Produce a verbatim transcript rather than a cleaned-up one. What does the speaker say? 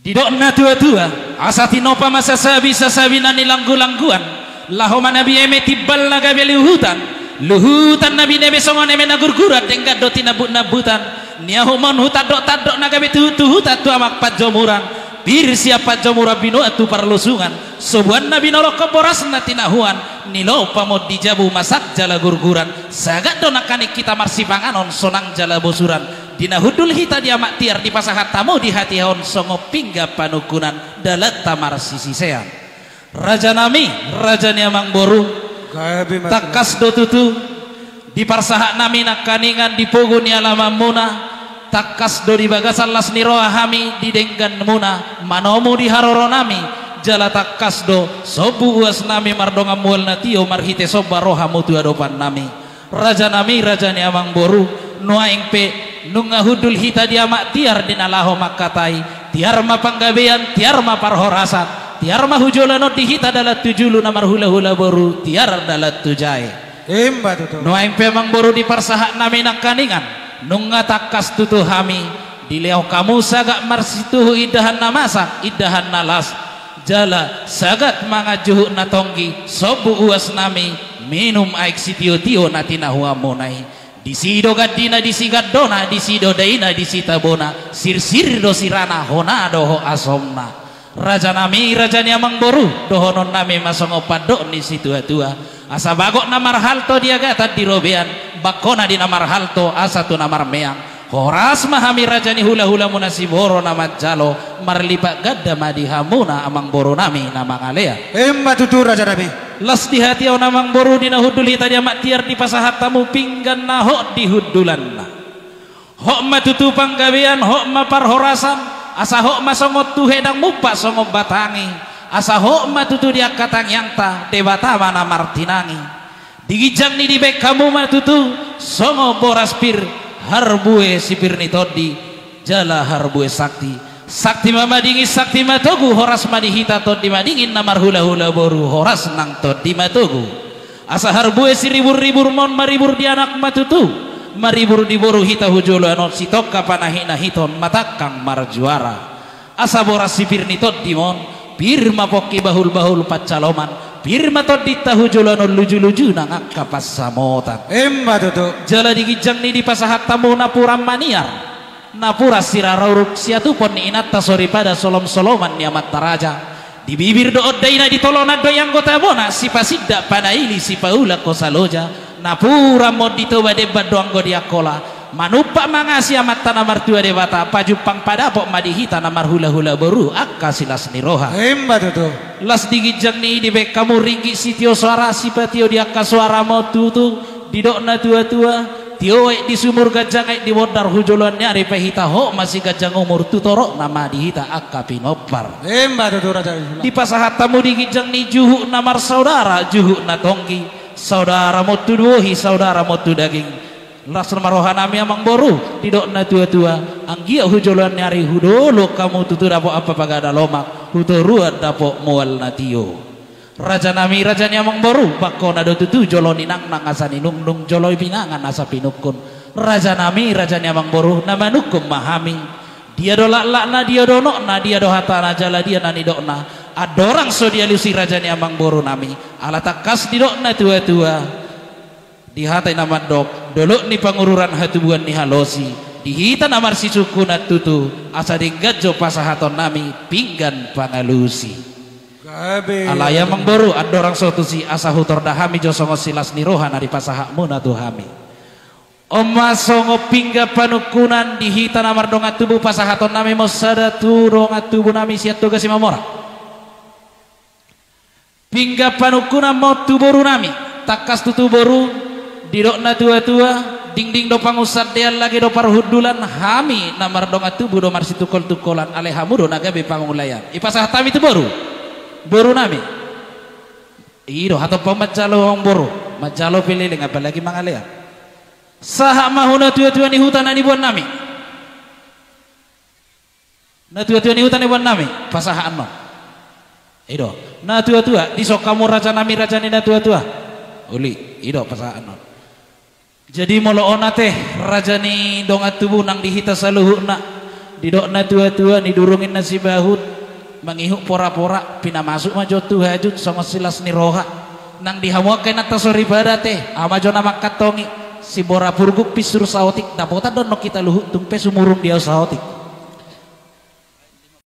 Didok na tua-tua, asa tinopa ma sasabi, sasabi na nilanggu-langguan, laho ma na bieme timbal na gabe luhutan, luhutan na bieme songon eme na gurguran, denggan do tinambut-nambutan, niahumon hutandok-tandok na gabe tuhut-tuhutan tu amak panjomuran, pir sian panjomuran binoan tu parlosungan, sobuan na binolongkon boras na tinahuan, nilopamon di jabu masak jala gurguran, sagat do nangkaning hita marsipanganon sonang jala bosuran, di na hundul hita di amak tiar dipasahat hamu di hatiha on songon pinggan panungkunan dalanta marsisisean. Rajanami, raja ni amangboru, gabe ma tangkas do tutu, diparsahat nami nangkaningan di pogu ni alamanmuna, tangkas do di bagasan las ni roha hami di dengganmuna, manomu di haroronami, jala tangkas do sombu uasnami mardongan mual na tio marhite somba rohamu tu adopannami. Rajanami, raja ni amangboru, nuaeng pe nunga hundul hita di amak tiar di na laho mangkatai, tiar ma panggabean, tiar ma parhorasan, tiar ma hujoloan on di hita dalan tu julu na marhula-hula boru, tiar dalan tu jae. Ima tutu. Nuaeng pe amangboru diparsahat nami nangkaningan, nunga tangkas tutu hami, dilehon hamu sagat marsituhu indahan na masa, indahan na las, jala sagat mangan juhut na tonggi, sombu uasnami, minum aek sitio-tio na tinahuanmuna i. Disi do gandina, disi gandona, disi do daina, disi tabona, sirsir do sirana, hona do ho asomna. Rajanami, raja ni amangboru, dohononnami ma songon pandok ni situa-tua, asa bagot na marhalto di agatan di robean, bangkona di na marhalto asa tu na marmeang. Horas ma hami raja ni hula-hulamuna Siboro na manjalo, marlipat ganda ma di hamuna amangborunami na mangalean. Ima tutu, rajanami. Las di hatiha on amangboru, di na hundul hita di amak tiar dipasahat hamu pinggan na hot di hundulanna. Hot ma tutu panggabean, hot ma parhorasan, asa hot ma songon tuhe, ndang mumpat songon batangi, asa hot ma tutu di angka tangiangta, Debata ma na martinangi. Di ginjang ni i dibaen hamu ma tutu songon boras pir, harbue sipir ni tondi, jala harbue sakti. Sakti ma madingin, sakti ma togu, horas ma di hita tondi madingin na marhula-hula boru, horas nang tondi ma togu. Asa harbue siribur-riburmon maribur di anak ma tutu, maribur di boru hita hujoloan on, sitongka panahit-nahiton, matangkang marjuara. Asa boras sipir ni tondimon, pir ma pongki bahul-bahul pansaloman, pir ma tondinta hujoloan on luju-luju nang angka pansamotan. Ima tutu. Jala di ginjang ni i dipasahat hamu napuran maniar, napuran sirara uruk, siatupon ni inanta soripada, solom-soloman ni amanta raja. Di bibir do on daina, di tolonan do i anggo tabona, sipasindak panaili, sipaulak hosa loja. Napuranmon di Toba Demban do anggo di Angkola, manumpak mangasi Amanta na martua Debata, pajumpang padapot ma di hita na marhula-hula boru angka silas ni roha. Ima tutu. Las di ginjang ni i dibaen hamu ringgit sitio soara, sipatio di angka soaramon tutu, didok na tua-tua, tio aek di sumur, ganjang aek di bondar, hujoloan ni ari pe hita, hot ma siganjang umur, tu torop nama di hita angka pinompar. Ima tutu, raja. Dipasahat hamu di ginjang ni i juhut na marsaudara, juhut na tonggi, saudaramon tu bohi, saudaramon tu daging. Las ma rohanami amangboru, didok na tua-tua, anggiat hujoloan ni ari hudolok hamu tutu, dapot ampa bagana lomak, hutoruan dapot mual na tio. Rajanami, raja ni amangboru, bangkona do tutu jolo ninangnang asa ninungnung, jolo pinangan asa pinungkun. Rajanami, raja ni amangboru, na manungkun ma hami. Dia do laklakna, dia do unokna, dia do hatana, jala dia na nidokna? Andorang so dialusi, raja ni amangborunami, ala tangkas didok na tua-tua. Di hata i na mandok, dolok ni Pangururan hatubuan ni halosi, di hita na marsisungkunan tutu, asa denggan jo pasahatonnami pinggan pangalusi. Gabe. Alai amangboru, andorang so tusi, asa hutor da hami jo songon silas ni roha na dipasahatmuna tu hami. On ma songon pinggan panungkunan di hita na mardongan tubu, pasahatonnami ma on sada tu dongan tubunami sian Toga Simamora. Pinggan panungkunan ma on tu borunami, tangkas tutu boru, didok na tua-tua, dingding do pangunsandean, lage do parhundulan, hami na mardongan tubu do marsitungkol-tungkolan, alai hamu do na gabe pangulaean. Ipasahat hami tu boru, borunami. I do, hatop hamu manjalo amangboru, manjalo pe leleng, apalagi mangalean. Sahat ma hu na tua-tua ni huta na niboannami. Na tua-tua ni huta na niboannami, pasahaton. I do. Na tua-tua, dison hamu rajanami, raja ni na tua-tua. Uli, i do pasahaton. Jadi molo on ate, raja ni dongan tubu nang di hita saluhutna, Didok na tua-tua, nidurung inna sibahut, mangihut pora-pora, pinamasuk ma jo tu hajut songon silas ni roha. Nang di hamu angka inanta soripada, te, aha ma jo na mangkatongi? Sibora purguk pinsur saotik, dapotan do annon hita luhut, tung pe sumurung di au saotik.